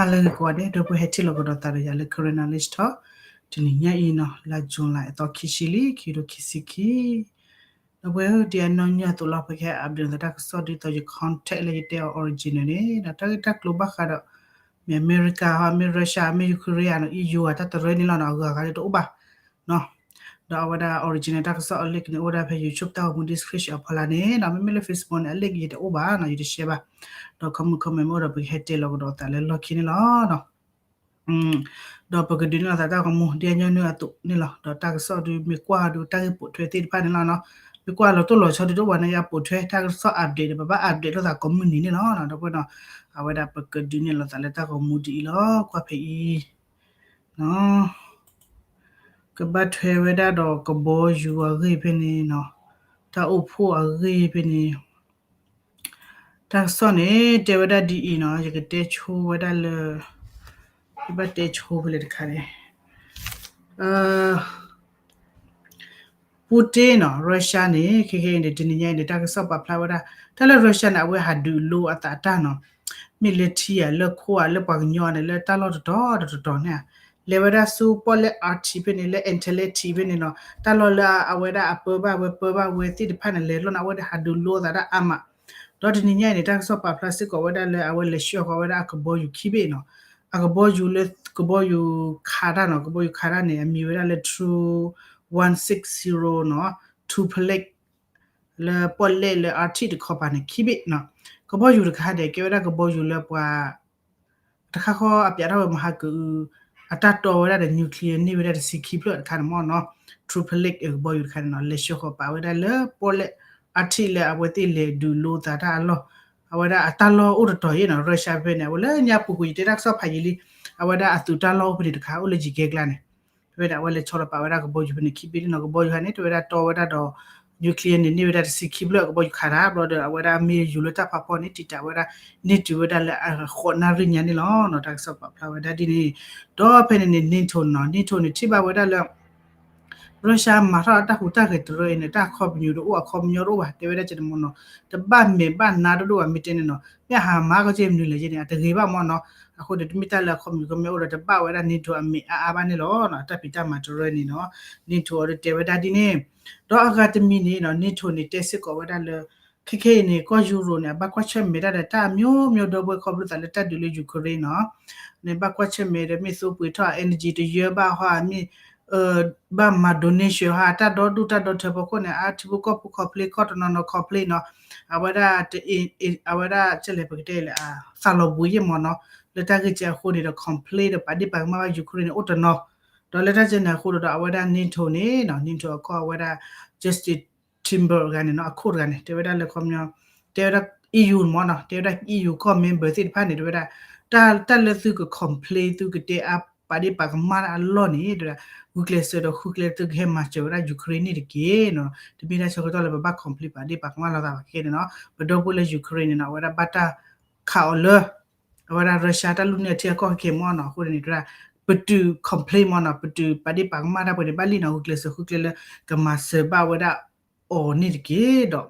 ဟါလၢအဂ့ၤကိးဂၤဒဲး ဒီပုၢ်ဝဲၢ်ဟဲထံၣ်လိာ်ကဒီးသးဒီးယၤလၢ Karen Knowledge Talk တနံၤညါအံၤနီၤ လါ June လါ အသီခံဆံလံ ခံကထိခံဆံခံ ဒီပုၢ်ဝဲၢ်ဧၢ ဒ်အနီၢ်ညီအသိးလီၤ ပကဟဲ update သးတၢ်ကစီၣ်ဒ်သိးယ contact လၢယတဲအီၤ original န့ၣ် ဒီးတၢ်ဂ့ၢ်တၢ်ကျိၤဘၣ်ဃးဒီး မ့ၢ်အမဲရကၤ မ့ၢ် Russia မ့ၢ် Ukraine နီၤ EU အတၢ်တရၢန့ၣ်လီၤနီၤ အဂၤဂၤလၢတအိၣ်ဘၣ် ဒီးအဝဲဒၣ် original တၢ်ကစီၣ်အ link န့ၣ် အိၣ်ဝဲဒၣ်ဖဲ YouTube တၢ်ဂီၤမူ description အဖီလာ်န့ၣ်နီၤ မ့မ့ၢ်လၢ Facebook န့ၣ် အ link ယတအိၣ်ဘၣ်နီၤ ယတ share ဘၣ် ဒီး comment comment မ့ၢ်အိၣ်ဒီး ပကဟဲတဲလီၤကဒီးသးလၢလီၢ်ခံန့ၣ်လီၤ. ဒီးပကဒုးန့ၢ်လီၤသးတၢ်ဂီၤမူ ဒ်အညီနုၢ်အသိးန့ၣ်လီၤ. ဒီးတၢ်ကစီၣ်ဒုးမ့ၢ်ကွၢ်ဒုးတၢ်ဂ့ၢ်ပိာ်ထွဲသ့ၣ်တဖၣ်န့ၣ်လီၤနီၤ. မ့ၢ်ကွၢ်လီၤတိၢ်လီၤဆီဒုးတအိၣ်ဘၣ်န့ၣ် ယပိာ်ထွဲတၢ်ကစီၣ် update ဒီး ပဘၣ် update လိာ်သးကိးမုၢ်နံၤန့ၣ်လီၤ. ဒီပုၢ်ဝဲၢ်နီၤ အဝဲဒၣ်ပကဒုးန့ၢ်လီၤသးလၢတၢ်ဂီၤမူဒ်အံၤလီၤ. ကွၢ်ဖဲအံၤ ကဘၣ်ထွဲဝဲဒၣ်ဒီးကဘီယူၤအဂ့ၢ်ဖဲန့ၣ်နီၤ, တၢ်အိၣ်ဖှိၣ်အဂ့ၢ်ဖဲန့ၣ်, တၢ်ကစီၣ်န့ၣ် တဲဝဲဒၣ်ဒ်အံၤနီၤ, ယကတဲဆိဝဲဒၣ်လၢ, ယဘၣ်တဲဆိဖဲလဲၣ်တခါန့ၣ်, Putin နီၤ, Russia န့ၣ် ခဲခဲအံၤန့ၣ် တနံၤညါအံၤန့ၣ် တၢ်ကစီၣ်ပာ်ဖျါဝဲဒၣ် တၢ်လၢ Russia န့ၣ် အဝဲဟးဒုးလိအသးတၢ်နီၤ, မ့ၢ်လၢထံဧါ လၢခိဧါ လၢပှၤကညီန့ၣ် လၢတၢ်လီၢ်တတီၤတတီၤန့ၣ်ဧါ, လဲၤဝဲဒၣ်ဆူပီၣ်လဲၣ် Arctic ဖဲန့ၣ် လၢ Atlantic ဖဲန့ၣ်နီၤ, တၢ်လီၢ်လၢအဝဲဒၣ်အပၢဘၣ်ဝဲပၢဘၣ်ဝဲသ့ၣ်တဖၣ်န့ၣ် လဲၤလီၤန့ၣ် အဝဲဒၣ်ဟးဒုးလိအသးတၢ်အါမး, ဒီးတနံၤညါအံၤန့ၣ် တၢ်ကစီၣ်ပာ်ဖျါစ့ၢ်ကီးဝဲဒၣ်လၢ အဝဲလဲၤဆှၢဃီၤဝဲဒၣ်အကဘီယူၤခံဘ့ၣ်နီၤ, အကဘီယူၤလၢ ကဘီယူၤခးတၢ်နီၤ, ကဘီယူၤခးတၢ်န့ၣ် အမံၤဝဲဒၣ်လၢ Three one six zero နီၤ, Tupelec လၢပီၣ်လဲၣ်လၢ Arctic တခီပၤန့ၣ် ခံဘ့ၣ်နီၤ, ကဘီယူၤတခါန့ၣ် ကဲဝဲဒၣ်ကဘီယူၤလၢပှၤ တခါဃီအပျးထီၣ်ဝဲမဟါကုး အတၢ်တီဝဲဒၣ်ဒီး nuclear န့ၢ်ဝဲဒၣ်တဆံခံဖျၢၣ်တခါန့ၣ်မ့ၢ်နီၤ, Tupelec ကဘီယူၤတခါန့ၣ်နီၤ, လဲၤဆှၢဃီၤပာ်ဝဲဒၣ်လၢပီၣ်လဲၣ် Arctic လၢအဝဲသ့ၣ်လဲၤဒုးလိသးတၢ်အလီၢ်, အဝဲဒၣ်အတၢ်လီၢ်အိၣ်တတီၤအံၤနီၤ, Russia ဖဲန့ၣ် အဝဲလၢညါပူၤကွံာ်ယတဲတၢ်ကစီၣ်ဖးယံာ်လံ, အဝဲဒၣ်အသုးတၢ်လီၢ်အိၣ်ဖဲန့ၣ်တခါ အိၣ်လၢယံၤကဲကျါန့ၣ် ဖဲဝဲဒၣ်အဝဲလဲၤဆီလီၤပာ်ဝဲဒၣ်ကဘီယူၤဖဲန့ၣ်ခံဘ့ၣ်န့ၣ်နီၤ, ကဘီယူၤဟါန့ၣ် တဲဝဲဒၣ်တီဝဲဒၣ်ဒီး nuclear န့ၣ် န့ၢ်ဝဲဒၣ်တဆံခံဖျၢၣ်ကဘီယူၤခးတၢ်ဘျီဒီး အဝဲဒၣ်မ့ၢ်ယူၤလၢတၢ်ဖးဖီန့ၣ် တံာ်တာ်ဝဲဒၣ် န့ၢ်တုၤဝဲဒၣ်လၢအဃိးနၣ်ရံၣ်ညါန့ၣ်လီၤနီၤ, တၢ်ကစီၣ်ပာ်ဖျါဝဲဒၣ်ဒ်န့ၣ်, ဒီးဖဲန့ၣ်န့ၣ် NATO နီၤ, NATO န့ၣ် ထံၣ်ဘၣ်ဝဲဒၣ်လၢ Russia မၤထီၣ်အတၢ်ဟူးတၢ်ဂဲၤတရၢအံၤန့ၣ် တၢ်အခီပညီတအိၣ် အခီပညီတအိၣ်ဘၣ် တဲဝဲဒၣ်ကဲန့ၣ်မ့ၢ်နီၤ, တဘၣ်မဲာ်ဘၣ်နါတဒိၣ်ဘၣ် မ့ၢ်တဲန့ၣ်နီၤ, မ့ၢ်အဟးမၤကီက့မနုၤလဲၣ်ကဲန့ၣ် အတဂ့ၤဘၣ်မ့ၢ်နီၤ, အဃိန့ၣ် တမ့ၢ်တၢ်လၢအခီပညီကမ့ၢ်အိၣ်ဒီး တဘၣ်ဝဲဒၣ် NATO အမဲာ်အါအါဘၣ်န့ၣ်လီၤ, တၢ်ဖံးတၢ်မၤတရၢန့ၣ်နီၤ, NATO အီၤဒုးတဲဝဲဒၣ်ဒ်န့ၣ်, ဒီးအဂၤတမံၤန့ၣ်နီၤ NATO န့ၣ် တဲစ့ၢ်ကီးဝဲဒၣ်လၢ ခဲခဲအံၤန့ၣ် ကီၢ်ယူရိၤန့ၣ် အဘၣ်ကွၢ်ဆၢၣ်မဲာ်တၢ်ဒီးတၢ်အမျိုးမျိုးဒီပုၢ်ဝဲၢ်ခီဖျိသးလၢတၢ်ဒုးလၢ Ukraine နီၤ, န့ၣ်ဘၣ်ကွၢ်ဆၢၣ်မဲာ်ဒီးမ့ၢ်သိပှ့ၤထီၣ် energy တယၢဘၣ်ဟီ မ့ၢ် ဘၣ်မၤ donation ဟီ တၢ်ဒီဒူၣ်တၢ်ဒီထၢဖီခိၣ်န့ၣ် အထံဖိကီၢ်ဖိ complain ကီၢ်တနီၤနီၤ complain နီၤ, အဝဲဒၣ် အဝဲဒၣ်ကဲလဲၣ် ပကတဲလဲၣ် သးလီၤဘှံးယဲၢ်မ့ၢ်နီၤ, လၢတၢ်ဂ့ၢ်ကဲအဃိန့ၣ်ဒီး complain ဒီးပာ်ဒ့ၣ်ပာ်ကမၣ်ဘၣ် Ukraine န့ၣ် အိၣ်တနီၤ, ဒီးလၢတၢ်ကဲန့ၣ်အဃိဒီး အဝဲဒၣ် NATO န့ၣ်နီၤ NATO အကီၢ်အဝဲဒၣ် Justin Timberlake တဂၤန့ၣ်နီၤ အခိၣ်တဂၤန့ၣ် တဲဝဲဒၣ်လၢခီပညီ တဲဝဲဒၣ် EU မ့ၢ်နီၤ တဲဝဲဒၣ် EU ကီၢ် member သ့ၣ်တဖၣ်န့ၣ် တဲဝဲဒၣ် တၢ်လၢသုက complain သုကတဲအါပာ်ဒ့ၣ်ပာ်ကမၣ်တၢ်အလီၢ်န့ၣ် တဲဝဲဒၣ် ဂုာ်ကျဲးစၢးဒီးဃုကျဲသုကဟဲမၤစၢၤဝဲဒၣ် Ukraine န့ၣ်တက့ၢ်နီၤ, တမ့ၢ်တၢ်ဆၢကတီၢ်လၢပဘၣ် complain ပာ်ဒ့ၣ်ပာ်ကမၣ်လိာ်သးဘၣ်ခဲန့ၣ်နီၤ, ပဒီပုၢ်လၢ Ukraine န့ၣ်နီၤ အဝဲဒၣ်ဘၣ်တၢ်ခးအီၤလၢ အဝဲဒၣ် Russia တၢ်လူၢ်န့ၢ်အထံအကီၢ်ခဲခဲမ့ၢ်နီၤ, အဃိန့ၣ် တဲဝဲဒၣ် ပတုာ် complain မ့ၢ်နီၤ ပတုာ်ပာ်ဒ့ၣ်ပာ်ကမၣ်တၢ်ပှဲၤန့ၣ် ဘၣ်လံနီၤ ဂုာ်ကျဲးစၢးဃုကျဲလၢ ကမၤစၢၤဘၣ်ဝဲဒၣ်အီၤန့ၣ်တက့ၢ်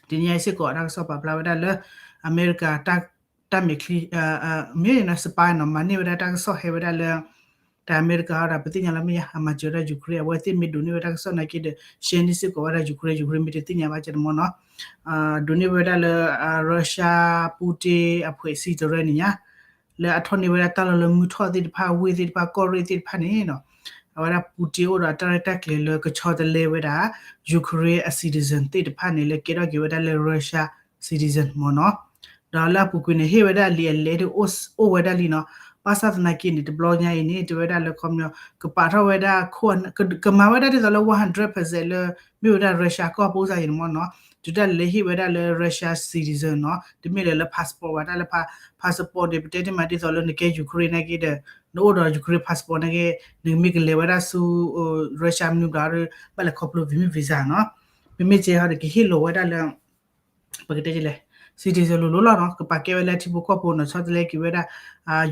ဒီး တနံၤညါအံၤစ့ၢ်ကီး တၢ်ကစီၣ်ပာ်ဖျါဝဲဒၣ်လၢ အမဲရကၤ တၢ်မဲာ်ချံ မ့ၢ်နီၤ spy နီၤ မၤန့ၢ်ဝဲဒၣ်တၢ်ကစီၣ်ဟဲဝဲဒၣ်လၢ တၢ်အမဲရကၤအီၤဒီး ပသ့ၣ်ညါလၢမ့ၢ်ယါ အမၤစၢၤဝဲဒၣ် Ukraine အဝဲသ့ၣ်မ့ၢ်ဒိးန့ၢ်ဝဲတၢ်ကစီၣ်နာ်က့ဒီး ရှဲန့ၢ်စ့ၢ်ကီးဝဲဒၣ် Ukraine, Ukraine မ့ၢ်တသ့ၣ်ညါဘၣ်ကဲန့ၣ်မ့ၢ်နီၤ, ဒိးန့ၢ်ဝဲဒၣ်လၢ Russia Putin အဖှဲးစံတရၢန့ၣ်ညါ လၢအထီၣ်န့ၢ်ဝဲဒၣ်တၢ်လီၢ်လၢမုၢ်ထီၣ်သ့ၣ်တဖၣ် ဝ့ၢ်သ့ၣ်တဖၣ် ကီၢ်ရ့ၣ်သ့ၣ်တဖၣ်န့ၣ်နီၤ, အဝဲဒၣ် Putin အိၣ်ဒီးတၢ်ရဲၣ်တၢ်ကျဲၤလၢကဆီတလဲဝဲဒၣ် Ukraine အ citizen သ့ၣ်တဖၣ်န့ၣ် လၢကဲထီၣ်က့ၤဝဲဒၣ်လၢ Russia citizen မ့ၢ်နီၤ, ဒီးလၢအပူၤကွံာ်န့ၣ် ဟ့ၣ်ဝဲဒၣ်လံာ်အလဲဒ်အိၣ်ဝဲဒၣ်လံနီၤ, ဘၣ်ဆၣ်သနာ်က့န့ၣ် တဘျီညါအံၤန့ၣ် တဲဝဲဒၣ်လၢခီပညီ ကပာ်ထီၣ်ဝဲဒၣ်ခိၣ် ကမၤဝဲဒၣ်ဒ်သိးလၢ one hundred percent လၢ မ့ၢ်ဝဲဒၣ် Russia ကီၢ်ဖိစ့ၢ်ကီးန့ၣ်မ့ၢ်နီၤ, တုၤဒၣ်လဲာ်ဟ့ၣ်ဝဲဒၣ်လၢ Russia citizen နီၤ, တမ့ၢ်လၢ လၢ passport ဘၣ် တၢ်လၢ passport န့ၣ် ပတဲတ့ၢ်မးဒ်သိးလၢနကဲ Ukraine နာ်က့ဒီး နအိၣ်ဒီး Ukraine passport နာ်က့ နမ့ၢ်ကလဲၤဝဲဒၣ်ဆူ Russia မနုၤဘျီဒီး ဘၣ်လဲၤခီဖျိ visa နီၤ, မ့မ့ၢ်ကဲဟီဒီး ကဟ့ၣ်လီၤဝဲဒၣ်လၢ ပကတဲလဲၣ် citizen လိၤလိၤလီၤနီၤ, ကပာ်ကဲဝဲလၢထံဖိကီၢ်ဖိနီၤ, ဆီတလဲက့ၤဝဲဒၣ်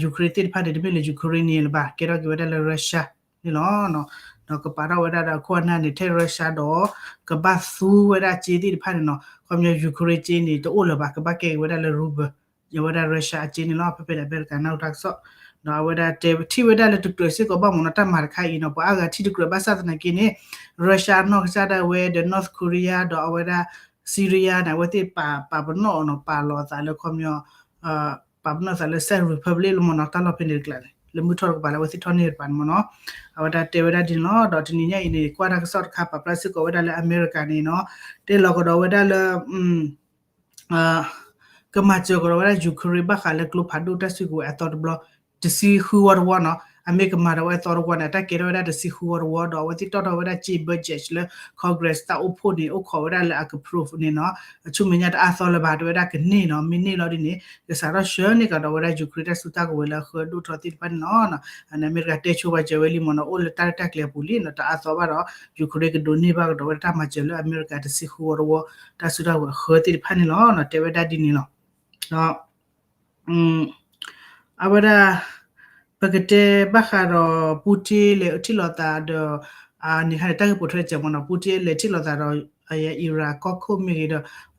Ukraine သ့ၣ်တဖၣ်န့ၣ် တမ့ၢ်လၢ Ukraine န့ၣ်လၢၤဘၣ်, ကဲထီၣ်က့ၤဝဲဒၣ်လၢ Russia န့ၣ်လီၤ. ဒီးကပာ်ထီၣ်ဝဲဒၣ်ဒီးခိၣ်အနၢ်န့ၣ် ထဲ Russia ဒီး ကဘၣ်သူဝဲဒၣ်စ့သ့ၣ်တဖၣ်န့ၣ်နီၤ, ခီပညီ Ukraine စ့န့ၣ် တအိၣ်လၢၤဘၣ်, ကဘၣ်ကဲက့ၤဝဲဒၣ်လၢ ruble အဝဲဒၣ် Russia အစ့န့ၣ်လီၤ. ဖဲဖဲဒီး အမဲရကၤ NATO တၢ်ကစီၣ် ဒီးအဝဲဒၣ်တဲထံၣ်ဝဲဒၣ်လၢတကြၢးစ့ၢ်ကီးဘၣ်မ့ၢ်နီၤ တၢ်မၤတခါအံၤနီၤ ပှၤအါဂၤထံၣ်တကြၢးဘၣ်ဆၣ်သနာ်က့န့ၣ် Russia အနီၢ်ကစၢ်ဒၣ်ဝဲဒီး North Korea ဒီးအဝဲဒၣ် Syria န့ၣ် အဝဲသ့ၣ်ပာ်ပာ်ပနီၣ်အီၤနီၤ ပာ်လီၤအသးလၢခီပညီ ပာ်ပနီၣ်သးလၢ Czech Republic လၢမ့ၢ်နီၤ တၢ်လီၢ်ဖဲန့ၣ်တကျါန့ၣ် လၢမုၢ်ထီၣ်တကပၤလၢအဝဲသ့ၣ်ထီၣ်န့ၢ်တကပၤန့ၣ်မ့ၢ်နီၤ အဝဲဒၣ်တဲဝဲဒၣ်ဒ်န့ၣ်လီၤ. ဒီးတနံၤညါအံၤန့ၣ် ကွၢ်တၢ်ကစီၣ်တခါ ပာ်ဖျါစ့ၢ်ကီးဝဲဒၣ်လၢအမဲရကၤန့ၣ်နီၤ တဲလီၤကဒီးဝဲဒၣ်လၢ ကမၤစၢၤကဒီးဝဲဒၣ် Ukraine ဘၣ်ဃးလၢကျိဖးဒိၣ်တၢ်စုကဝဲၤအသီတဘျီ တဆံဃုဝီတဝီနီၤ အမ့ၢ်ကမၤဒီးဝဲအသီတဝီန့ၣ် အတၢ်ကဲထီၣ်ဝဲဒၣ်တဆံဃုဝီတဝီ ဒီးအဝဲသ့ၣ်တီၣ်ထီၣ်ဝဲဒၣ်စ့ budget လၢ Congress တၢ်အိၣ်ဖှိၣ်န့ၣ် အိၣ်ခိးဝဲဒၣ်လၢအက approve န့ၣ်နီၤ အဆူမဲာ်ညါတအါသီလၢၤဘၣ် တဲဝဲဒၣ်ကန့ၢ်နီၤ မ့ၢ်န့ၢ်လီၤဒ်န့ၣ် ကစးထီၣ်ဆှၢန့ၢ်ကဒီးဝဲဒၣ် Ukraine တၢ်စုတၢ်ကဝဲၤလၢအဃၢဒိၣ်ထီၣ်သ့ၣ်တဖၣ်န့ၣ်လီၤ. အမဲရကၤတဲဆိပာ်စၢၤဝဲလံမ့ၢ်နီၤ အိၣ်လၢတၢ်ရဲၣ်တၢ်ကျဲၤအပူၤလံနီၤ တအါသီဘၣ်ဒီး Ukraine ကဒိးန့ၢ်ဘၣ်ကဒီးဝဲဒၣ်တၢ်မၤစၢၤလၢအမဲရကၤတဆံဃုဝီတဝီ တၢ်စုတၢ်ကဝဲၤအဃၢသ့ၣ်တဖၣ်န့ၣ်လီၤ. တဲဝဲဒၣ်ဒ်န့ၣ်လီၤ. ဒီး အဝဲဒၣ် ပကတဲဘၣ်ဃးဒီး Putin လဲၤထံၣ်လိာ်သးဒီး န့ၣ်ခါန့ၣ် တၢ်ဂ့ၢ်ပိာ်ထွဲစဲးမ့ၢ်နီၤ Putin လဲၤထံၣ်လိာ်သးဒီး အယဲ Iran ကီၢ်ခိၣ်မ့ၢ်ဂ့ၤဒီး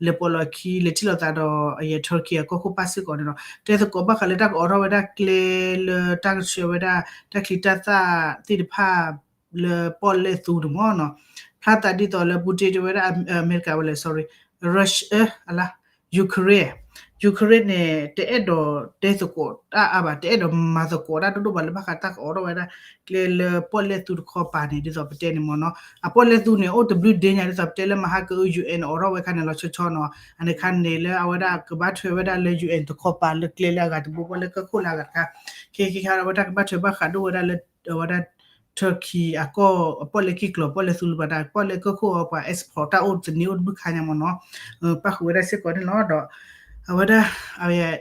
လဲၤပိာ်လီၢ်ခံ လဲၤထံၣ်လိာ်သးဒီး အယဲ Turkey အကီၢ်ခိၣ်ပၢ်စ့ၢ်ကီးန့ၣ်နီၤ တဲသကိးဘၣ်ဃးလၢတၢ်ကအိးထီၣ်ဝဲဒၣ်ကျဲလၢတၢ်ကဆှၢဝဲဒၣ် တၢ်ချံတၢ်သၣ်သ့ၣ်တဖၣ် လၢပီၣ်လဲၣ်သူန့ၣ်မ့ၢ်နီၤ ဖျါသးဒ်သိးလၢ Putin တဲဝဲဒၣ် အမဲရကၤဝဲလဲၣ် sorry Russia အလါ Ukraine Ukraine န့ၣ် တအဲၣ်ဒိးတဲသကိးတၢ်အါဘၣ် တအဲၣ်ဒိးမၤသကိးတၢ်ဒိၣ်ဒိၣ်ဘၣ်လၢဘၣ်ဃးတၢ်ကအိးထီၣ်ဝဲဒၣ် ကျဲလၢပီၣ်လဲၣ်သူတခီပၤန့ၣ် ဒ်သိးပတဲန့ၣ်မ့ၢ်နီၤ အပီၣ်လဲၣ်သူန့ၣ် အိၣ်တဘျုးဒ့ညါဒ်သိးပတဲလၢမဟါကအု UN အိးထီၣ်ဝဲခါန့ၣ်လီၤဆီဆီနီၤ အန့ၣ်ခါန့ၣ်လၢအဝဲဒၣ်ကဘၣ်ထွဲဝဲဒၣ်လၢ UN တခီပၤလၢကျဲလၢအဂၤတဘိဘၣ်လၢကီၢ်ခိၣ်လၢအဂၤတခါ ခဲခဲခါအဝဲဒၣ်ကဘၣ်ထွဲဘၣ်ဃးဒိၣ်ဝဲဒၣ်လၢ အဝဲဒၣ် Turkey အကီၢ် အပီၣ်လဲၣ်ကံၢ်ကျီၤ ပီၣ်လဲၣ်သူလၢဘၣ်တၢ် ပီၣ်လဲၣ်ကီၢ်ခိၣ်အီၤ ပှၤ export တၢ်အိၣ်သန့အိၣ်တဘျုးခါညါမ့ၢ်နီၤ ပၣ်ဃုာ်ဝဲဒၣ်စ့ၢ်ကီးန့ၣ်လီၤ. ဒီး အဝဲဒၣ်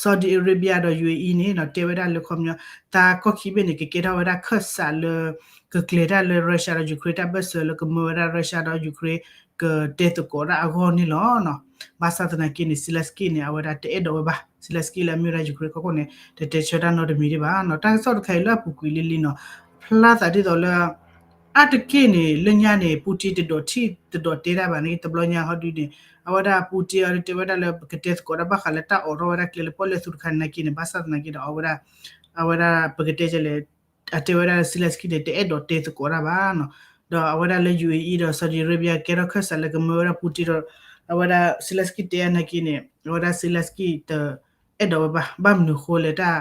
Saudi Arabia ဒီး UAE န့ၣ်နီၤ တဲဝဲဒၣ်လၢခီပညီ သးကီၢ်ခံဘ့ၣ်န့ၣ် ကကဲထီၣ်ဝဲဒၣ်ခၢၣ်စးလၢ ကကျဲၤတၢ်လၢ Russia ဒီး Ukraine တၢ်ဘၢၣ်စၢၤလၢကမၢဝဲဒၣ် Russia ဒီး Ukraine ကတဲသကိးတၢ်အဂီၢ်န့ၣ်လီၤ. ဘၣ်ဆၣ်သနာ်က့န့ၣ် Zelensky န့ၣ် အဝဲဒၣ်တအဲၣ်ဒိးဝဲဘၣ် Zelensky လၢအမ့ၢ်ဝဲဒၣ် Ukraine ကီၢ်ခိၣ်န့ၣ် တတဲဆၢတၢ်နီတမံၤဒံးဘၣ်နီၤ တၢ်ကစီၣ်တခါအံၤလၢအပူၤကွံာ်လံလံနီၤ ဖျါသးဒ်သိးလၢ အါတက့ၢ်န့ၣ် လၢညါန့ၣ် Putin တဒိးထံၣ်တဒိးတဲတၢ်ဘၣ်န့ၣ် တဘျီညါဟီဒုန့ၣ် အဝဲဒၣ် Putin အီၤဒုတဲဝဲဒၣ်လၢ ပကတဲသကိးတၢ်ဘၣ်ဃးလၢတၢ်အိးထီၣ်ဝဲဒၣ်ကျဲလၢပီၣ်လဲၣ်သူတခါန့ၣ်နာ်က့န့ၣ် ဘၣ်ဆၣ်သနာ်က့ဒီး အဝဲဒၣ် အဝဲဒၣ်ပကတဲလဲၣ် အတဲဝဲဒၣ်လၢ Zelensky န့ၣ် တအဲၣ်ဒိးတဲသကိးတၢ်ဘၣ်နီၤ ဒီးအဝဲဒၣ်လၢ UAE ဒီး Saudi Arabia ကဲထီၣ်ခၢၣ်စးလၢကမၢဝဲဒၣ် Putin ဒီး အဝဲဒၣ် Zelensky တဲအနာ်က့န့ၣ် အဝဲဒၣ် Zelensky တအဲၣ်ဒိးဝဲဘၣ် ဘၣ်မနုၤဃိလဲၣ်တၢ်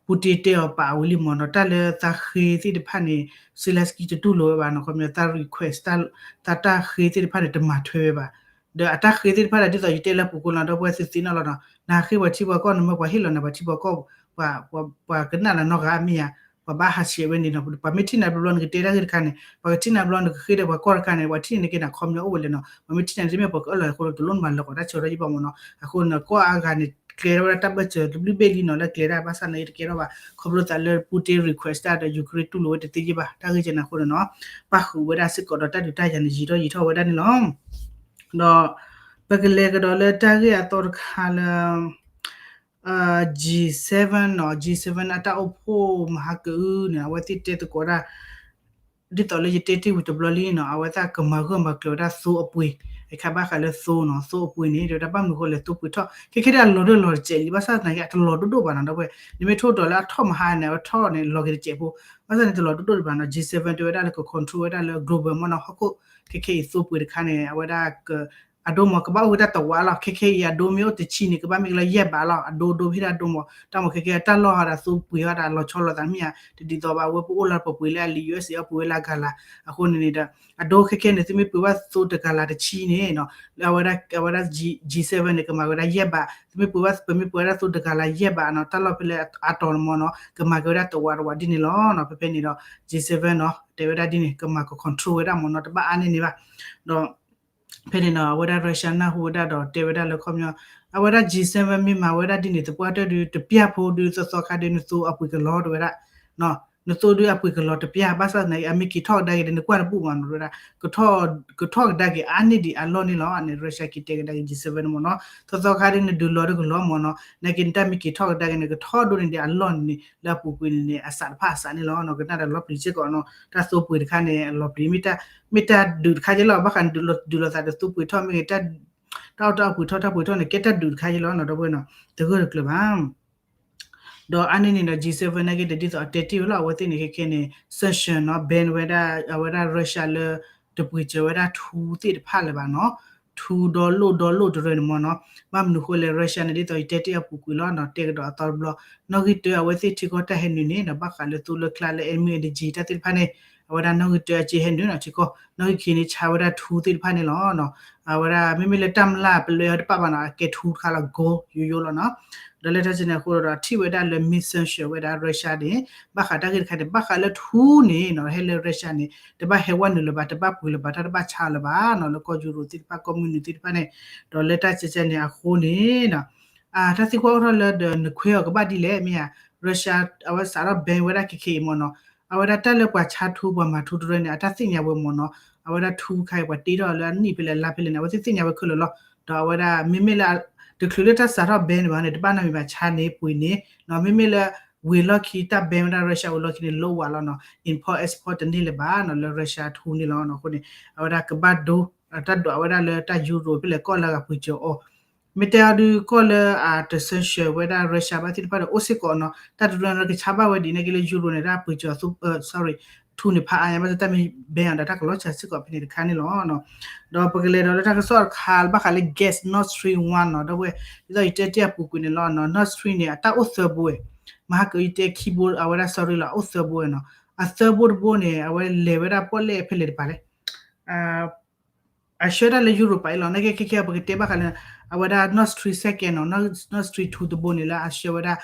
Putin တဲအီၤပာ်ဝံၤလံမ့ၢ်နီၤ တၢ်လၢသးဃ့သ့ၣ်တဖၣ်န့ၣ် Zelensky တတူၢ်လိာ်ဝဲဘၣ်နီၤ ခီပညီ သး request သးတၢ်ဃ့သ့ၣ်တဖၣ်န့ၣ် တမၤထွဲဝဲဘၣ် ဒီးအတၢ်ဃ့သ့ၣ်တဖၣ်ဒီး ဒ်သိးယတဲလၢပူၤကွံာ်လီၤ ဒီပုၢ်ဝဲၢ်သုသ့ၣ်နီၣ်လီၤနီၤ နဟးဃ့ပှၤထံပှၤကီၢ် နမၢပှၤဟ့ၣ်လီၤနၤပှၤထံပှၤကီၢ် ပှၤကနၣ်လၢနီၢ်ဂၤမ့ၢ်ဧါ ပှၤဘၣ်ဟးဆှဲးဝဲန့ၣ်နီၤ ပှၤမ့ၢ်ထံၣ်နၤတဘျီနကတဲတၢ်ဂ့ၢ်တခါန့ၣ် ပှၤကထံၣ်နၤတဘျီနကဃ့ဒီးပှၤကီၢ်တခါန့ၣ် ပှၤထံၣ်န့ၣ်က့ၤနၤခီပညီအိၣ်ဝဲလဲၣ်နီၤ ပှၤမ့ၢ်ထံၣ်နၤတမ့ၢ်ပှၤကအၢၣ်လီၤအဃိ တလိၣ်နမၤလၢာ်ကီးတၢ်ဆၢထီၣ်ယံဘၣ်မ့ၢ်နီၤ အဃိန့ၣ် ကီၢ်အါဂၤန့ၣ် ကျဲထီၣ်ဝဲဒၣ်တၢ်ဘၢၣ်စၢၤတဘျုးဘ့ၣ်လံနီၤ လၢကျဲဒၣ် ဘၣ်ဆၣ်နာ်က့တကဲထီၣ်ဘၣ် ခီဖျိသးလၢ Putin request တၢ်ဒီး Ukraine တူၢ်လိာ်ဝဲတသ့ယံဘၣ် တၢ်ဂ့ၢ်ကဲန့ၣ်အဃိန့ၣ်နီၤ ပၣ်ဃုာ်ဝဲဒၣ်စ့ၢ်ကီးဒီးတၢ်ဒုးတၢ်ယၤန့ၣ် ယံာ်ထီၣ်ယံာ်ထီၣ်ဝဲဒၣ်န့ၣ်လီၤ. ဒီး ပကလဲၤကဒီးလၢတၢ်ဂ့ၢ်အသီတခါလၢ G seven နီၤ G seven အတၢ်အိၣ်ဖှိၣ်မဟါကအုန့ၣ် အဝဲသ့ၣ်တဲသကိးတၢ် ဒ်သိးလၢယတဲတ့ၢ်ဝံၤတဘျီလံနီၤ အဝဲသ့ၣ်ကမၤဂၢၢ်မၤကျၢၤဝဲဒၣ်သိအပှ့ၤ အခါဘၣ်ဃးလၢသိနီၤ သိအပှ့ၤန့ၣ် တဲဝဲဒၣ်ဘၣ်မနုၤအဃိလဲၣ် သိပှ့ၤထီၣ် ခဲခဲဒၣ်အလီၤဒိၣ်လီၤတစဲးလံ ဘၣ်ဆၣ်သနာ်က့ အတလီၤဒိၣ်ဒိၣ်ဘၣ်နီၤ ဒီပုၢ်ဝဲၢ် နမ့ၢ်ထိၣ်တီၤလၢအထီၣ်မဟါန့ၣ် အထီၣ်န့ၣ် လီၤက့ၤတစဲးဖိ ဘၣ်ဆၣ်န့ၣ်တလီၤဒိၣ်ဒိၣ်ဒံးဘၣ်နီၤ G seven တဲဝဲဒၣ်လၢက control ဝဲဒၣ်လၢ global မ့ၢ်နီၤ ဟီၣ်ခိၣ် ခဲခဲအံၤသိပှ့ၤတခါန့ၣ် အဝဲဒၣ် အဒိမ့ၢ်ကဘၣ်အိၣ်ဝဲဒၣ်တဝးလီၤ ခဲခဲအံၤအဒိမ့ၢ်အိၣ်တဆံန့ၣ် ကဘၣ်မ့ၢ်ကလီၤယဲၢ်ဘးလီၤ အဒိဒိဖဲဒၣ်အဒိမ့ၢ် တၢ်မ့ၢ်ခဲခဲတၢ်လီၢ်ဟီဒၣ်သိပှ့ၤဟီဒၣ်လီၤဆီလိာ်သးမ့ၢ်ဧါ တဒ်သိးဘၣ် အဝဲပအိၣ်လၢပပှ့ၤလၢအလံာ် ယူအက်စ် အပှ့ၤဝဲလၢအဂၤလၤ အဃိန့ၣ်န့ၣ်ဒီး အဒိခဲခဲန့ၣ် သုမ့ၢ်ပှ့ၤဘၣ်သိတဂၤလၤတဆံန့ၣ်နီၤ လၢအဝဲဒၣ် အဝဲဒၣ် G seven န့ၣ် ကမၤဝဲဒၣ်ယဲၢ်ဘး သုမ့ၢ်ပှ့ၤဘၣ် ပမ့ၢ်ပှ့ၤဝဲဒၣ်သိတဂၤလၤယဲၢ်ဘးနီၤ တၢ်လီၢ်ဖဲလၢအတီၤန့ၣ်မ့ၢ်နီၤ ကမၤက့ၤဝဲဒၣ်တဝးတဝးဒ်န့ၣ်လီၤ. ဖဲဖဲန့ၣ်ဒီး G seven နီၤ တဲဝဲဒၣ်ဒ်န့ၣ် ကမၤက control ဝဲဒၣ်မ့ၢ်နီၤ တဘၣ်အါန့ၢ်န့ၣ်ဘၣ် ဒီး ဖဲန့ၣ်နီၤ အဝဲဒၣ် Russia နၢ်ဟူဝဲဒၣ်ဒီးတဲဝဲဒၣ်လၢခီပညီ အဝဲဒၣ် G seven မ့ၢ်မၤဝဲဒၣ်ဒ်န့ၣ် သပှၢ်တၢၢ်ဒုး တပျၢ်ဖိဒုး သီသီခါဒုး နသိအပှ့ၤကလီတဲဝဲဒၣ် နသိဒုးအပှ့ၤကလီတပျၢ် ဘၣ်ဆၣ်သနာ်က့ အမ့ၢ်က့ၤထီၣ်ကဒါက့ၤဒီး နကွၢ်တပူၣ်မး တဲဝဲဒၣ် ကထီၣ်ကဒါက့ၤအါန့ၢ်ဒံးအလီၢ်န့ၣ်လီၤ. န့ၣ် Russia က့ၤတဲကဒါက့ၤ G seven မ့ၢ်နီၤ သီသီခါဒုး နဒုးလီၤတကလီမ့ၢ်နီၤ နာ်က့နတၢ်မ့ၢ်က့ၤထီၣ်ကဒါက့ၤန့ၣ် ကထီၣ်ဒိၣ်န့ၢ်ဒံးအလီၢ်န့ၣ် လၢအပူၤကွံာ်န့ၣ်န့ၣ် အစးတဖၣ်အစးန့ၣ်လီၤ. ကနၣ်ဒီးလီၤပျံၤစ့ၢ်ကီးနီၤ တၢ်သိပှ့ၤတခါန့ၣ် အလီၤပျံၤ မ့ၢ်တၢ်ဒုးတခါကဲလီၤ ဘၣ်ဃးဒုးလီၤသးဒီးသိပှ့ၤထီၣ်မ့ၢ်ဂ့ၤ တၢ် တၢ်အီၣ်တၢ်အီပှ့ၤထီၣ်တၢ်ပှ့ၤထီၣ်န့ၣ် ကဲတၢ်ဒုးတခါအံၤလီၤနီၤ ဒီပုၢ်ဝဲၢ်နီၤ တဂၢၢ်တကျၢၤဘၣ်. ဒီးအါန့ၢ်န့ၣ်ဒီး G seven နာ်က့ ဒ်သိးအတဲတ့ၢ်ဝဲလီၤ အဝဲသ့ၣ်န့ၣ်ခဲခဲန့ၣ် sanction နီၤ ban ဝဲဒၣ် အဝဲဒၣ် Russia လၢ တပှ့ၤစၢၤဝဲဒၣ်ထူသ့ၣ်တဖၣ်လၢၤဘၣ်နီၤ ထူဒီလိၣ်ဒီလိၣ်တရၢန့ၣ်မ့ၢ်နီၤ ဘၣ်မနုၤဃိလဲၣ် Russia န့ၣ် ဒ်သိးယတဲတ့ၢ်အပူၤကွံာ်လီၤနီၤ တဲကဒီးအသီတဘျီ နီၣ်ဂံၢ်တၢအဝဲသ့ၣ်ထံကီၢ်တၢ်ဟဲနုာ်န့ၣ်နီၤ ဘၣ်ဃးလၢသူလၢကျါလၢ energy တၢ်သ့ၣ်တဖၣ်န့ၣ် အဝဲဒၣ်နီၣ်ဂံၢ်တၢအစ့ဟဲနုာ်နီၤ ထံကီၢ် နီၣ်ဂံၢ်ခံန့ၣ် ဆါဝဲဒၣ်ထူသ့ၣ်တဖၣ်န့ၣ်လီၤနီၤ အဝဲဒၣ်မ့မ့ၢ်လၢတၢ်မျၢ်ပလဲတပာ်ဘၣ်နီၤ အကဲထူတခါလီၤ gold ယိယိလီၤနီၤ ဒီးလၢတၢ်စ့န့ၣ်အဃိဒီး ထံၣ်ဝဲဒၣ်လၢ missile ဝဲဒၣ် Russia န့ၣ် ဘၣ်ဃးတၢ်ဂ့ၢ်တခါန့ၣ် ဘၣ်ဃးလၢထူန့ၣ်နီၤ ဟဲလၢ Russia န့ၣ် တဘၣ်ဟဲဝဲနုာ်လၢၤဘၣ် တဘၣ်ပှ့ၤလၢၤဘၣ် တၢ်တဘၣ်ဆါလၢၤဘၣ်နီၤ လၢကီၢ်ယူရိၤသ့ၣ်တဖၣ် ကီၢ်မုၢ်နုာ်သ့ၣ်တဖၣ်န့ၣ် ဒီးလၢတၢ်စ့စ့န့ၣ်အဃိန့ၣ်နီၤ တၢ်သံကွၢ်အိၣ်ထီၣ်လၢဒီးနခွဲးအီၤကဘၣ်ဒ်လဲၣ်မ့ၢ်ဧါ Russia အဝဲစးထီၣ် ban ဝဲဒၣ်ခဲခဲအံၤမ့ၢ်နီၤ အဝဲဒၣ်တၢ်လၢပှၤဆါထူပှၤမၤထူတရၢန့ၣ် အတၢ်သ့ၣ်ညါဝဲမ့ၢ်နီၤ အဝဲဒၣ်ထူခါအံၤ ပှၤတ့ထီၣ်လၢအနံၣ်ဖဲလဲၣ်လါဖဲလဲၣ်န့ၣ် အဝဲသ့ၣ်သ့ၣ်ညါဝဲခဲလၢာ်လီၤ ဒီးအဝဲဒၣ်မ့မ့ၢ်လၢ တချုးလၢတၢ်စးထီၣ် ban န့ၣ်ဘၣ်န့ၣ် တဘၣ်နီတမံၤဘၣ် ဆါန့ၢ်ပှ့ၤန့ၢ်နီၤ မ့မ့ၢ်လၢ ဝံၤလီၢ်ခံတၢ် ban ဝဲဒၣ် Russia ဝံၤလီၢ်ခံန့ၣ် လိၣ်ဝးလီၤနီၤ import export တန့ၢ်လၢၤဘၣ်နီၤ လၢ Russia ထူန့ၣ်လီၤနီၤ အဃိန့ၣ် အဝဲဒၣ်ကဘၣ်ဒိ တၢ်ဒိးဝဲဒၣ်လၢတၢ်ယူရိၤဖဲလဲၣ်ကီၢ်လၢအဂၤပှ့ၤစၢၤအီၤ မ့ၢ်တဲအီၤဒုးကီၢ်လၢအတ sanction ဝဲဒၣ် Russia ဘၣ်သ့ၣ်တဖၣ်ဒီး အိၣ်စ့ၢ်ကီးနီၤ တၢ်တရၢန့ၣ်ကဆါဘၣ်ဝဲဒ်န့ၣ်က့လၢယူရိၤန့ၣ် တၢ်ပှ့ၤစၢၤအီၤ sorry ထူန့ၣ်ဖးအါညါ ဘၣ်ဆၣ်တၢ်မ့ၢ် ban အီၤဒီးတၢ်ကလီၤစှၤစ့ၢ်ကီးဖဲန့ၣ်တခါန့ၣ်လီၤ ဒီးပကလဲၤဒီးလၢတၢ်ကစီၣ်တခါ ဘၣ်ဃးလၢ gas Nord Stream one နီၤ ဒီပုၢ်ဝဲၢ် ဒ်သိးယတဲတ့ၢ်အပူၤကွံာ်န့ၣ်လီၤနီၤ Nord Stream န့ၣ် အတၢ်အိၣ်သၢဘိဝဲ မဟါကယတဲခံဘိ အဝဲဒၣ် sorry လီၤ အအိၣ်သၢဘိဝဲနီၤ အသၢဘိတဘိန့ၣ် အဝဲလဲၤဝဲဒၣ်ပီၣ်လဲၣ်ဖဲလဲၣ်တပၤလဲၣ် အဆှၢဒၣ်လၢယူရိၤပၤအံၤလီၤ နာ်က့ခဲခဲပကတဲဘၣ်ဃးလၢ အဝဲဒၣ် Nord Stream second နီၤ Nord Stream two တဘိန့ၣ် လၢအဆှၢဝဲဒၣ်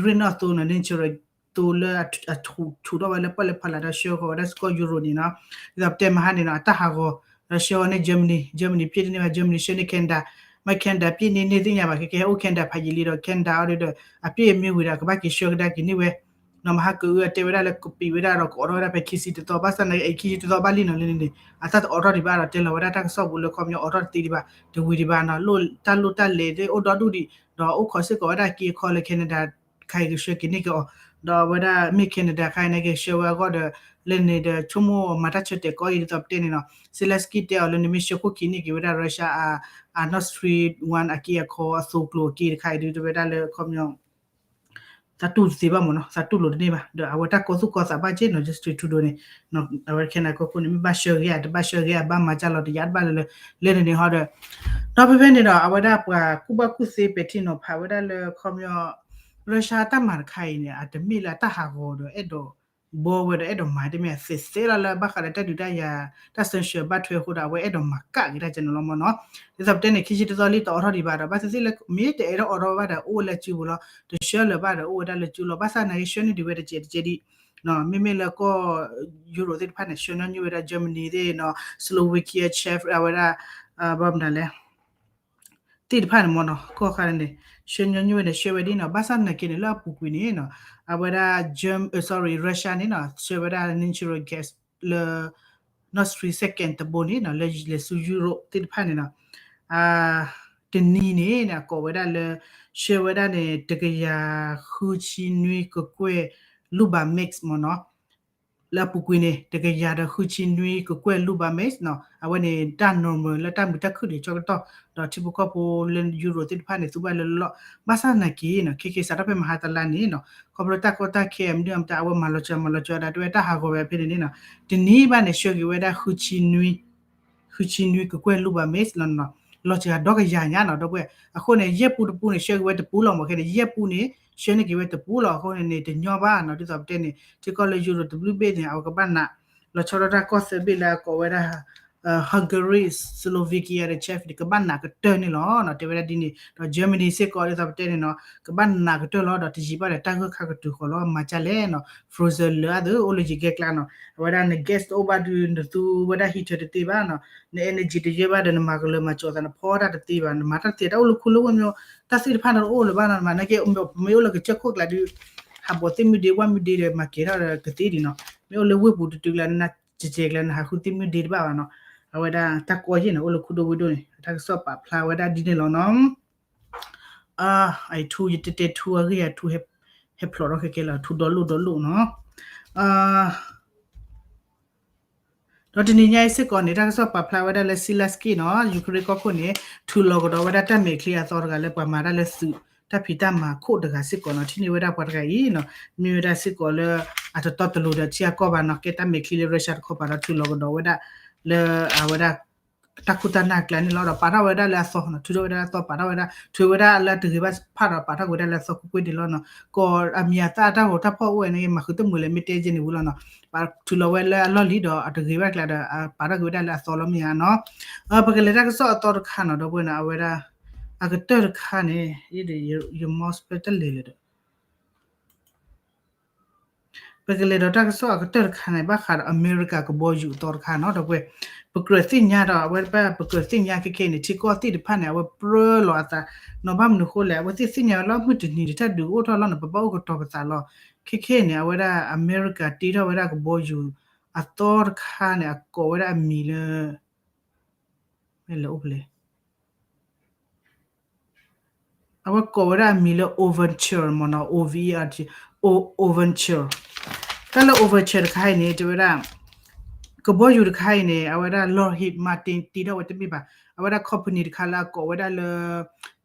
ရ့ၣ်နီၣ်သိနီၤ natural သိလၢအထူးထူးထီၣ်ဝဲလၢပီၣ်လဲၣ်ဖီလာ်ဒီးဆှၢဃီၤဝဲဒၣ်စ့ၢ်ကီးယူရိၤန့ၣ်နီၤ ဒ်သိးပတဲမဟါန့ၣ်နီၤ အတၢ်ဟးဂီၤ ဒီးဆှၢဝဲန့ၣ် Germany Germany ပျ့ၣ်တန့ၢ်ဘၣ် Germany ဆှၢန့ၢ် Canada မ့ၢ် Canada ပျ့ၣ်န့ၢ်န့ၢ်သ့ၣ်ညါဘၣ် ခဲခဲဟဲအိၣ် Canada ဖးယံာ်လံဒီး Canada အီၤဒီး အပျ့ၣ်မ့ၢ်ဝံၤဒီး ကဘၣ်က့ၤဆှၢကဒါက့ၤန့ၢ်ဝဲ နီၤ မဟါကအုအတဲဝဲဒၣ်လၢကပံာ်ဝဲဒၣ်ဒီး ကအိးထီၣ်ဝဲဒၣ်ဖဲခံဆံတသီ ဘၣ်ဆၣ်သနာ်က့ အံၤခံဆံတသီဘၣ်လံနီၤ လၢန့ၣ်န့ၣ် အသၣ်တအိးထီၣ်ဒံးဘၣ်ဒီး တဲလီၤဝဲဒၣ်တၢ်ကစီၣ်ပူၤလၢခီပညီအိးထီၣ်တသ့ဒံးဘၣ် တဝံၤဒံးဘၣ်နီၤ တၢ်လိၣ်တၢ်လဲၤသ့ၣ်အိၣ်ဒီဒူၣ်ဒံး ဒီးအိၣ်ခိးစ့ၢ်ကီးဝဲဒၣ်က့အခီလၢ Canada ခါအံၤကဆှၢက့ၤန့ၢ်က့ၤအီၤ ဒီးအဝဲဒၣ်မ့ၢ် Canada ခါအံၤန့ၣ်ကဆှၢဝဲအဂီၢ်ဒီး လၢန့ၣ်ဒီး ဆိကမိၣ်မၤတၢ်ဆၢတဲာ်ကီအံၤဒ်သိးပတဲန့ၣ်နီၤ Zelensky တဲအီၤလၢန့ၣ်မ့ၢ်ဆှၢခိၣ်ခံန့ၢ်က့ၤဝဲဒၣ် Russia အ Nord Stream one အက့အခီအသိကျိၤအက့တခါအံၤဒုး တဲဝဲဒၣ်လၢခီပညီ သးတူၢ်တသ့ဘၣ်မ့ၢ်နီၤ သးတူၢ်လိာ်တန့ၢ်ဘၣ် ဒီးအဝဲတၢ်ကီသူၣ်ကီသးဘၣ်က့နီၤ Justin Trudeau န့ၣ် အဝဲ Canada ကီၢ်ခိၣ်န့ၣ် မ့ၢ်ဘၣ်ဆှၢဂ့ၤဧါ တဘၣ်ဆှၢဂ့ၤဧါ ဘၣ်မၤကၢ်လီၤတယါတဘၣ်လၢ လၢန့ၣ်န့ၣ်ဟီဒီး ဒီးဖဲဖဲန့ၣ်ဒီး အဝဲဒၣ်ပှၤကူၣ်ဘၣ်ကူၣ်သ့ပဲာ်ထံနီၤဖးဝဲဒၣ်လၢခီပညီ Russia တၢ်မၤတခါအံၤန့ၣ် အတမ့ၢ်လၢအတၢ်ဟးဂီၤဒီးအဲၣ်ဒိး ဘီဝဲဒီးအဲၣ်ဒိးမၤတမ့ၢ်သ့သ့လီၤလၢဘၣ်ဃးဒီးတၢ်ဒုးတၢ်ယၤ တၢ် sanction ဘၣ်ထွဲအဃိဒီး အဝဲအဲၣ်ဒိးမၤကၣ်က့ၤတၢ်ကဲန့ၣ်လီၤမ့ၢ်နီၤ ဒ်သိးပတဲန့ၣ် ခံဆံတသီလံတအိးထီၣ်ဒံးဘၣ်ဒီး ဘၣ်သ့ၣ်သ့ၣ်လၢ မ့ၢ်တအဲၣ်ဒိးအိးထီၣ်ဘၣ်ဒီး အိၣ်ဝဲလၢစုပူၤလီၤ တဆှၢလၢၤဘၣ်ဒီး အိၣ်ဝဲဒၣ်လၢစုလီၤ ဘၣ်ဆၣ်နာ်က့ဆှၢန့ၢ်ဒံးဝဲတစဲးတစဲးဒံး မ့မ့ၢ်လၢကီၢ် ယူရိၤ သ့ၣ်တဖၣ်န့ၣ် ဆှၢညီနုၢ်ဝဲဒၣ် Germany သ့ၣ်နီၤ Slovakia Czech အဝဲဒၣ် ဘၣ်မနုၤလဲၣ် သ့ၣ်တဖၣ်န့ၣ်မ့ၢ်နီၤ ကီၢ်ခါန့ၣ် ဆှၢညီနုၢ်ဝဲန့ၣ် ဆှၢဝဲဒ်နီၤ ဘၣ်ဆၣ်နာ်က့န့ၣ် လၢအပူၤကွံာ်န့ၣ်နီၤ အဝဲဒၣ် Germ sorry Russia န့ၣ်နီၤ ဆှၢဝဲဒၣ် natural gas လၢ Nord Stream second တဘိန့ၣ်နီၤ လၢလဲၤဆူယူရိၤသ့ၣ်တဖၣ်န့ၣ်နီၤ တနံၤန့ၣ် အကိးဝဲဒၣ်လၢ ဆှၢဝဲဒၣ်န့ၣ် တကယၤဃုဆံနွံကကွဲၢ် Luba mix မ့ၢ်နီၤ လၢအပူၤကွံာ်န့ၣ် တကယၤဒီးဃုဆံနွံကကွဲၢ် Luba mix နီၤ အဝဲန့ၣ်တၢ် normal လၢတၢ်မုာ်တၢ်ခုၣ်ဒံးဆၢကတီၢ် ဒီးထံဖိကီၢ်ဖိလၢယူရိၤသ့ၣ်တဖၣ်န့ၣ် သူဘၣ်လၢလီၢ် ဘၣ်ဆၣ်နာ်က့နီၤ ခဲက့ၤစးထီၣ်ဖဲမဟါတလါန့ၣ်နီၤ ခီဖျိတၢ်ကီတၢ်ခဲအမနုၤအမတၤ အဝဲမၤလီၤစှၤမၤလီၤစှၤဒီး တဝဲတၢ်ဟးဂီၤဝဲဖဲန့ၣ်န့ၣ်နီၤ တနံၤဘၣ်န့ၣ် ဆှၢက့ၤဝဲဒၣ် ဃုဆံနွံကကွဲၢ် Luba mix လီၤနီၤ လီၤစှၤဒီကယၤညါနီၤ ဒီပုၢ်ဝဲၢ် အဃိန့ၣ် ယဲၢ်ပူတပူန့ၣ် ဆှၢက့ၤဝဲတပူလီၤမ့ၢ်ခဲန့ၣ် ယဲၢ်ပူန့ၣ် ဆှၢန့ၢ်က့ၤဝဲတပူလီၤ အဃိန့ၣ်န့ၣ် တညီဘၣ်နီၤ ဒ်သိးပတဲန့ၣ် ထံကီၢ်လၢယူရိၤတဘျုးဘ့ၣ်န့ၣ် အဝဲကဘၣ်နး လီၤဆီဒၣ်တၢ်ကီၢ်သၢဘ့ၣ်လၢအကိးဝဲဒၣ် Hungary Slovakia ဒီး Czech န့ၣ် ကဘၣ်နးကတၢၢ်န့ၣ်လီၤနီၤ တဲဝဲဒၣ်ဒ်န့ၣ် ဒီး Germany စ့ၢ်ကီးဒ်သိးပတဲန့ၣ်နီၤ ကဘၣ်နးကတၢၢ်လီၤ ဒီးတယံာ်ဘၣ်ဒီးတၢ်ဂိၢ်ခါကတုၤဃီၤလီၤ မၤကၢ်လဲၣ်နီၤ frozen လၢအသးအိၣ်လၢယံၤကဲကျါနီၤ အဝဲဒၣ်န gas တအိၣ်ဘၣ်ဒုး နသူဝဲဒၣ် heater တသ့ဘၣ်နီၤ န energy တယဲၢ်ဘၣ်ဒီး နမၤကလၢၤမၤကၠီၤသး နဖီတၢ်တသ့ဘၣ် နမၤတၢ်တသ့ တၢ်အိၣ်လၢခူလၢဝ့ၢ်မ့ၢ် တၢ်သ့ၣ်တဖၣ်န့ၣ်တအိၣ်လၢၤဘၣ်နီၤ နမၤနာ်က့ မ့ၢ်အိၣ်လၢကစၢၢ်ခိၣ်ကျါဒုး ဟးဘီးသ့ၣ်မုၢ်ဒ့ ဝၣ်မုၢ်ဒ့ဒီး မၤကဲၤထီၣ်ဒီးကသ့ဒံးနီၤ မ့ၢ်အိၣ်လၢဝ့ၢ်ပူၤတတုၤကျါ နနၢ်ကဲၤကဲၤကျါ နဟးဃုသ့ၣ်မုၢ်ဒ့တဘၣ်ဘၣ်နီၤ အဝဲဒၣ်တၢ်ကီယဲၢ်န့ၣ် အိၣ်လၢခူဒိၣ်ဝ့ၢ်ဒိၣ်န့ၣ် တၢ်ကစီၣ်ပာ်ဖျါဝဲဒၣ်ဒ်န့ၣ်လီၤနီၤ အထူ ယတဲတဲထူအဂ့ၢ်အထူ ဟဲဖျိးထီၣ်ခဲကဲလီၤ ထူဒီလိၣ်ဒီလိၣ်နီၤ အ ဒီးတနံၤညါအံၤစ့ၢ်ကီးန့ၣ် တၢ်ကစီၣ်ပာ်ဖျါဝဲဒၣ်လၢ Zelenskyy နီၤ Ukraine ကီၢ်ခိၣ်န့ၣ် ထုးလီၤကဒီးဝဲဒၣ်တၢ်မဲာ်ချံအသီတဂၤလၢပှၤမၤတၢ်လၢသုးတၢ်ဖံးတၢ်မၤခိၣ်တဂၤစ့ၢ်ကီးနီၤ ထံၣ်န့ၢ်ဝဲဒၣ်ပှၤတဂၤအံၤနီၤ မ့ၢ်ဝဲဒၣ်စ့ၢ်ကီးလၢ အတတီတလိၤဒီးထံအကီၢ်ဘၣ်နီၤ ကဲတၢ်မဲာ်ချံလၢ Russia တခီပၤဒီးထုးလီၤကဒီးဝဲဒၣ်လၢ အဝဲဒၣ် တၢ်ခိၣ်တၢ်နၢ်ကျါန့ၣ်လီၤ ဒီးပာ်ထီၣ်ဝဲဒၣ်လၢအသီနီၤ ထုးထီၣ်ဝဲဒၣ်လၢအသီပာ်ထီၣ်ဝဲဒၣ် ထုးဝဲဒၣ်လၢအတဂ့ၤဘၣ်ဖးဒီးပာ်ထီၣ်က့ၤဝဲဒၣ်လၢအသီကွ့ၢ်ကွ့ၢ်ဒံးလီၤနီၤ ကီၢ်အမံၤအသၣ်အတၢ်ဂီၤတၢ်ဖီၣ်အိၣ်ဝဲန့ၣ် မၤဃုာ်တမုာ်လဲၣ်မ့ၢ်တဲကဲန့ၣ်ဝံၤလီၤနီၤ ပာ်ထုးလီၤဝဲလၢအလီၢ်လံၤဒီး အတဂ့ၤဘၣ်ကျါဒီး ပာ်ထီၣ်က့ၤဝဲဒၣ်လၢအသီလီၤမ့ၢ်ဧါနီၤ ပကလဲၤတၢ်ကစီၣ်အသီတခါနီၤ ဒီပုၢ်ဝဲၢ်နီၤ အဝဲဒၣ် အကတၢၢ်တခါန့ၣ် ယ mouse ဖဲတလဲၤလဲၣ်ဒီး ပကလဲၤဒီးတၢ်ကစီၣ်အကတၢၢ်တခါန့ၣ် ဘၣ်ဃးဒီးအမဲရကၤကဘီယူၤအသီတခါနီၤ ဒီပုၢ်ဝဲၢ် ပကြၢးသ့ၣ်ညါဒီး အဝဲဘၣ်ပကြၢးသ့ၣ်ညါခဲခဲအံၤန့ၣ် ထံကီၢ်သ့ၣ်တဖၣ်န့ၣ် အဝဲပြၢလီၤအသးနီၤ ဘၣ်မနုၤအဃိလဲၣ် အဝဲသ့ၣ်သ့ၣ်ညါဝဲလၢမုၢ်တနံၤတၢ်ဒုးအိၣ်ထီၣ်လီၤန့ၣ် ပဘၣ်အိၣ်ကတီၤပသးလီၤ ခဲခဲအံၤန့ၣ် အဝဲဒၣ်အမဲရကၤတ့ထီၣ်ဝဲဒၣ်ကဘီယူၤ အသီတခါန့ၣ် အကိးဝဲဒၣ်အမံၤလၢ မ့ၢ်လဲၤအိၣ်ဖဲလဲၣ် အဝဲကိးဝဲဒၣ်အမံၤလၢ Overture မ့ၢ်နီၤ O V E R T Overture တၢ်လၢ Overture တခါအံၤန့ၣ် တဲဝဲဒၣ် ကဘီယူၤတခါအံၤန့ၣ် အဝဲဒၣ် Lockheed Martin တ့ထီၣ်ဝဲတမ့ၢ်ဘၣ် အဝဲဒၣ် company တခါလၢအကိးဝဲဒၣ်လၢ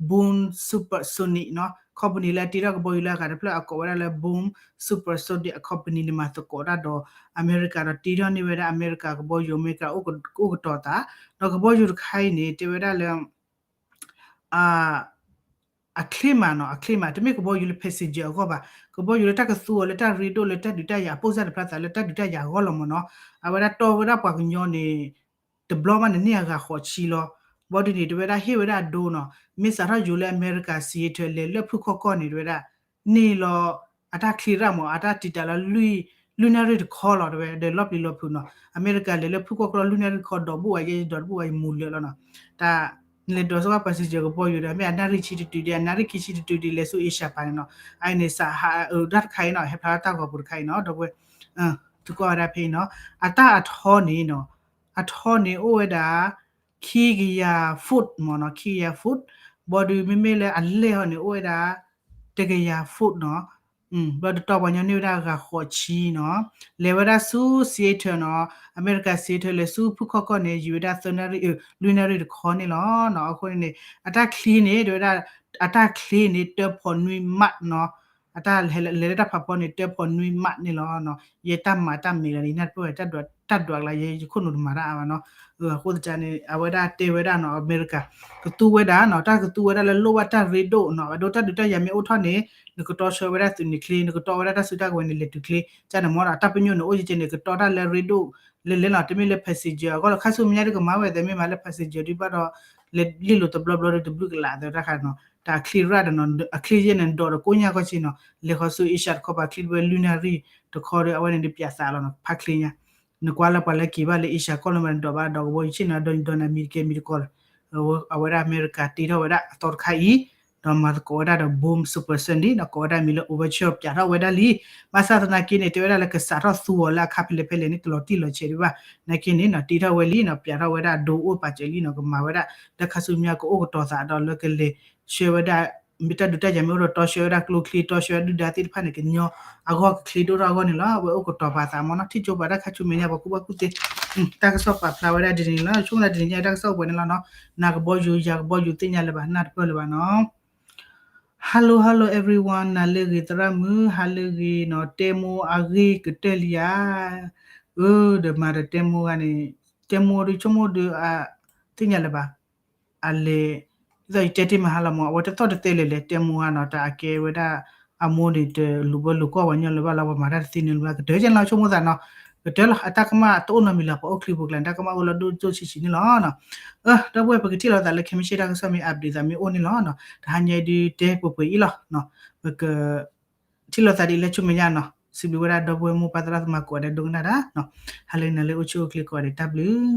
Boom Supersonic နီၤ company လၢအတ့ထီၣ်ကဘီယူၤလၢအဂၤတဖျၢၣ်အကိးဝဲဒၣ်လၢ Boom Supersonic အ company န့ၣ်မၤသကိးတၢ်ဒီး အမဲရကၤဒီးတ့ထီၣ်န့ၢ်ဝဲဒၣ် အမဲရကၤကဘီယူၤ အမဲရကၤအိၣ်ကတီၤသး ဒီးကဘီယူၤတခါအံၤန့ၣ် တဲဝဲဒၣ်လၢ အချ့မးနီၤ အချ့မး တမ့ၢ်ကဘီယူၤလၢ passenger အဂီၢ်ဘၣ် ကဘီယူၤလၢတၢ်ကသူအီၤလၢတၢ်ရ့ဒိၣ်လၢတၢ်ဒုးတၢ်ယၤအပိၢ်စၢ်တဖျါသးလၢတၢ်ဒုးတၢ်ယၤအဂီၢ်လီၤမ့ၢ်နီၤ အဝဲဒၣ်တီဝဲဒၣ်ပှၤကညီန့ၣ် တဘျီမးန့ၣ်န့ၢ်အဂၤဃိးဆံလီၤ ဘီဒုန့ၣ် တဝဲဒၣ်ဟ့ၣ်ဝဲဒၣ်အဒိနီၤ မ့ၢ်စးထီၣ်ယိၤလၢအမဲရကၤ Seattle လဲၤလၢဖုၣ်ခီၣ်ကီၢ်န့ၣ် တဝဲဒၣ် န့ၢ်လီၤ အတၢ်ချ့ရၣ်မး အတၢ်တံာ်တာ်လီၤ လွံၢ်နၣ်ရံၣ်တခီလီၤ တဝဲဒီးလီၤပျံၤလီၤဖုးနီၤ အမဲရကၤလဲၤလၢဖုၣ်ခီၣ်ကီၢ်လွံၢ်နၣ်ရံၣ်တခီ ဒိးဘူးဝဲယဲ ယဒိးတဘူးဝဲယမူၤလၢာ်လီၤနီၤ တၢ် နလဲၤဒိးစ့ၢ်ကီး passenger ကဘီယူၤဒီး မ့ၢ်အနၣ်ရံၣ်ဆံတတုၤဒီး အနၣ်ရံၣ်ခံဆံတတုၤဒီး လဲၤဆူ Asia ပၤန့ၣ်နီၤ အအံၤန့ၣ် စးဟးအတၢ်တခါအံၤနီၤ ဟဲဖျါထီၣ်တၢ်ဂီၤပူၤတခါအံၤနီၤ ဒီပုၢ်ဝဲၢ် သုကွၢ်ဝဲဒၣ်ဖဲအံၤနီၤ အတၢ်အထီန့ၣ်နီၤ အထီန့ၣ်အိၣ်ဝဲဒၣ် ခံကယၤ foot မ့ၢ်နီၤ ခံကယၤ foot ဘီဒုမ့မ့ၢ်လၢအလဲၢ်ဟီန့ၣ် အိၣ်ဝဲဒၣ် တကယၤ foot နီၤ ဘျီတတီၤပှၤကညီန့ၢ်ဝဲဒၣ်အဂၤဃိးဆံနီၤ လဲၤဝဲဒၣ်ဆူ Seattle နီၤ အမဲရကၤ Seattle လဲၤဆူဖုၣ်ခီၣ်ကီၢ်န့ၣ် ယံာ်ဝဲဒၣ်သၢနၣ်ရံၣ် လွံၢ်နၣ်ရံၣ်တခီန့ၣ်လီၤနီၤ အဃိန့ၣ်န့ၣ် အတၢ်ချ့န့ၣ် တဝဲဒၣ် အတၢ်ချ့န့ၣ် တၢဖီနွံမးနီၤ အတၢ်လဲၤလၢတၢ်ဖးဖီန့ၣ် တၢဖီနွံမးန့ၣ်လီၤနီၤ ယဲတၢ်မၤတၢ်မဲာ်လီၤန့ၣ် နၢ်တပၢၢ်ဝဲ တၢ်ဒွးကလါ ယဲယခိၣ်နူာ်တမၤတၢ်အါဘၣ်နီၤ အဃိသတးန့ၣ် အဝဲဒၣ်တဲဝဲဒၣ်နီၤ အမဲရကၤ ကသူဝဲဒၣ်နီၤ တၢ်ကသူဝဲဒၣ်လၢလိၣ်ဘၣ်တၢ်ရ့ဒိၣ်နီၤ အဒိတၢ်ဒုးတၢ်ယၤမ့ၢ်အိၣ်ထီၣ်န့ၣ် နကတီဆှၢဝဲဒၣ်သုးန့ၣ်ချ့ နကတီဝဲဒၣ်တၢ်စုတၢ်ကဝဲၤန့ၣ် လဲၤတုၤချ့ ကန့ၣ်မ့ၢ်ဒီး တၢ်ပညိၣ်န့ၣ် အိၣ်ယဲကဲန့ၣ် ကတီတၢ်လၢရ့ဒိၣ် လဲၤလဲၤနီၤ တမ့ၢ်လၢ passenger အဂီၢ်လီၤ ခါဆူမဲာ်ညါဒုးကမၤဝဲသ့ မ့ၢ်မၤလၢ passenger ဒုးဘၣ်ဒီး လဲၤလ့ၣ်လိာ်တဘျီဘျီဒီး တဘျုးကလာ်သ့တၢ်ခါနီၤ တၢ်အချ့ရၣ်ဒီးနီၤ အချ့ယဲၢ်န့ၣ် ဒိးဒီးကိးညါကီၢ်ဆံနီၤ လဲၤဃီၤဆူ Asia တခီပၤချ့တဝဲလွံၢ်နၣ်ရံၣ်တခီဒီး အဝဲန့ၣ်ဒုးပၠးသးလီၤနီၤ ဖးချ့ညါ နကွၢ်လၢပှၤလၢက့ၤဘၣ်လၢ Asia ကီၢ်လၢမၤန့ၣ် ဒိးဘၣ်ဒီးကဘီယူၤဆ့ၣ်နီၤ ဒီးနံၤဒီးနၤမံၤတကဲမံၤတကီၢ်လီၤ အဝဲဒၣ်အမဲရကၤတ့ထီၣ်ဝဲဒၣ်အသီတခါအံၤ ဒီးမၤသကိးဝဲဒၣ်ဒီး Boom Supersonic ဒီးကိးဝဲဒၣ်မံၤလၢ Overture ပၠးထီၣ်ဝဲဒၣ်လံ ဘၣ်ဆၣ်သနာ်က့န့ၣ် တဲဝဲဒၣ်လၢကစးထီၣ်သူအီၤလၢအခါဖဲလဲၣ်ဖဲလဲၣ်န့ၣ် တလီၤတံၢ်လီၤဆဲးဒံးဘၣ် နာ်က့န့ၣ်နီၤ တ့ထီၣ်ဝဲလံနီၤ ပၠးထီၣ်ဝဲဒၣ်အဒိအိၣ်ပာ်စၢၤလံနီၤ ကမၤဝဲဒၣ် လၢခါဆူညါကအိၣ်ကတီၤသးဒီးလၢကလဲၤဆှၢဝဲဒၣ် မ့ၢ်တၢ်ဒုးတၢ်ယၤမ့ၢ်အိၣ်ဒီးတီဆှၢဝဲဒၣ်ကျိချံ တီဆှၢဝဲဒၣ်ဒုၣ်ဒါသ့ၣ်တဖၣ်န့ၣ် ကညီအဂီၢ်ကချ့ဒိၣ်ထီၣ်အဂီၢ်န့ၣ်လီၤ အဝဲအိၣ်ကတီၤပာ်သးမ့ၢ်နီၤ ထံၣ်ကၠိပာ်တၢ်ခါဆူမဲာ်ညါ ပှၤကူၣ်ဘၣ်ကူၣ်သ့ တၢ်ကစီၣ်ပာ်ဖျါဝဲဒၣ်ဒ်န့ၣ်လီၤ ဆိကမိၣ်ဒ်န့ၣ်ညါတၢ်ကစီၣ်အိၣ်ပှဲၤန့ၣ်လီၤနီၤ နၤကဘီယူၤ ယၤကဘီယူၤ သ့ၣ်ညါလၢၤဘၣ် နၢ်တပၢၢ်လၢၤဘၣ်နီၤ Hello hello everyone နၤလၢဂ့ၤသရၣ်မုၣ် ဟါလၢဂ့ၤနီၤ တဲမိၢ်အဂ့ၢ်ကတၢၢ်လံဧါ အၢ ဒီးမၤဒီးတဲမိၢ်ဂၤန့ၣ် တဲမိၢ်ဒုးဆိကမိၣ်ဒုး သ့ၣ်ညါလၢၤဘၣ် အလဲၤ ဒ်သိးယတဲတ့ၢ်မဟါလီၤမး အဝဲတသီၣ်တသဲလဲၣ်လဲၣ် တဲမိၢ်ဂၤနီၤ တၢ်အကဲဝဲဒၣ် အမိၢ်န့ၣ် တလူၤဘၢလူၤကီၢ်ပှၤညီလၢၤဘၣ်လီၤ ပှၤမၤတၢ်တသ့န့ၣ်လၢၤဘၣ် ကတၢၢ်ကဲန့ၣ်လီၤ ဆိကမိၣ်သးနီၤ ကတၢၢ်လီၤ အတၢ်ကမၣ်တအိၣ်နီတမံၤလၢၤ ပှၤအိၣ်ချံပူၤကျါန့ၣ် တၢ်ကမၣ်အိၣ်လၢဒိၣ်ဒိၣ်ဆံးဆံးန့ၣ်လီၤနီၤ ဒီပုၢ်ဝဲၢ် ပကထံၣ်လိာ်သးလၢခဲမုၢ်ဆ့ၣ်တၢ်ကစီၣ်မ့ၢ် update သးမ့ၢ်အိၣ်န့ၣ်လီၤနီၤ တဟါညါအံၤဒုးတဲပှဲၤပှဲၤအံၤလီၤနီၤ ပက ထံၣ်လိာ်သးဒ်လၢဆူမဲာ်ညါနီၤ စံးဘျုးဝဲဒၣ်ဒီပုၢ်ဝဲၢ်မိၢ်ပၢ်သရၣ်သမါကိးဂၤဒဲးဒိကနၣ်တၢ်နီၤ ဟါလၢဂ့ၤနၤလၢအိၣ်ဆူၣ်အိၣ်ချ့ကိးဂၤဒဲး တၢ်ဘျုး